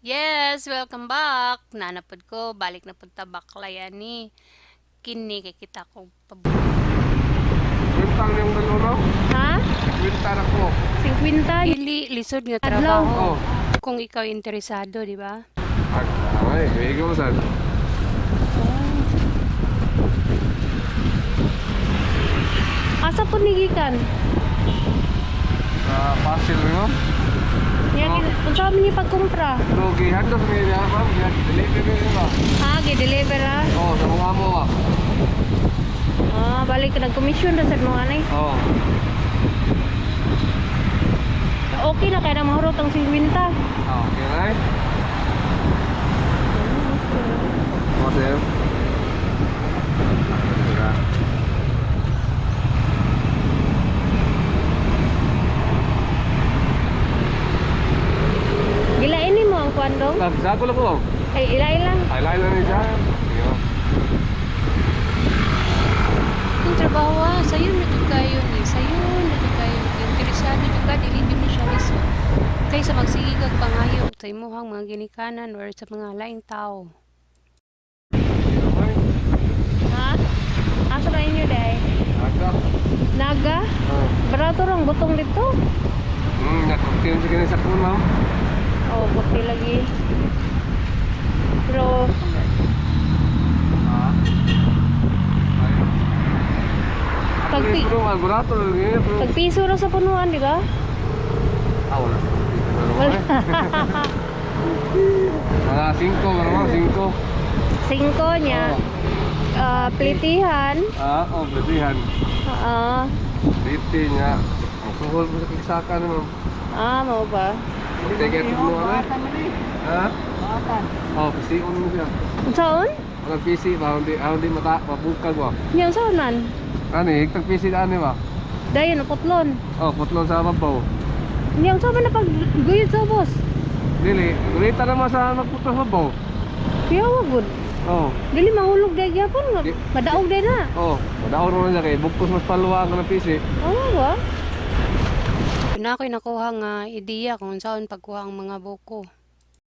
Yes, welcome back. Naa na pod ko, balik na pod ta baklay ani. Kini kay kita ko Kwentang niyong dalawa, no? Ha? Kwenta na ko. 50. Dili lisod nga Adlaw. trabaho. Oh. Kung ikaw interesado, di ba? Ay, ay, ikaw saan? Asa po ni gikan? Sa parcel mo? Nya Oh. unsa man ni pagkumpra? So, gihandos ni niya, ma'am. Delivery niya ba? Ha, gi-deliver ha. Oo, sa mga mo ah. Ah, balik nag-commission ra sad mo anay. Oo. Okay na kay na mahurot ang 50. Ah, okay na eh. Oh, sir. Diba? Gilain nimo ang kuan dong? Sago lang ko. Ay, ilain lang. Ay, lain lang niya siya. Sige. Itong trabaho ah, sayon na jud kayo ni, sayon na jud kayo. Interesado jud ka, dili jud ni siya lisod. Kaysa magsige kag pangayo sa imuhang mga ginikanan or sa mga laing tao. Okay. Ha? Asa na inyo day? Aga. Naga? Oh. Barato rang butong dito. Nakuktin sa kanya sa kun, ma'am. Oh, buti lagi. Pero Ah. Ay. Tagpi. Pero, ang barato lang niya, pero. tagpiso ra sa punuan, di ba? Ah, wala. Wala. Mga 5, mga 5. Singko niya. Ah, plitihan. Ah, oh, bledihan. Ah, Diti niya. Ang suhol mo sa kigsaka naman. ah, mao ba? Take it mo ano? Ha? Oh, PC on mo siya. Unsaon? Walang PC ba hindi ah, hindi mata mabukag ba. Nya unsaon man? Ani, higtag PC na ani ba? Dayon putlon. Oh, putlon sa babaw. Nya unsa man na pag guyod sa boss? Dili, gurita naman sa magputol sa babaw. Kaya wa gud. Oh, Dili mahulog day gyapon nga. Di- Madaog day na. oh, madaon mo na siya kay bugkos mas paluwa ang ng PC. Oo ba? Na ako'y nakuha nga ideya kung unsaon pagkuha ang mga buko.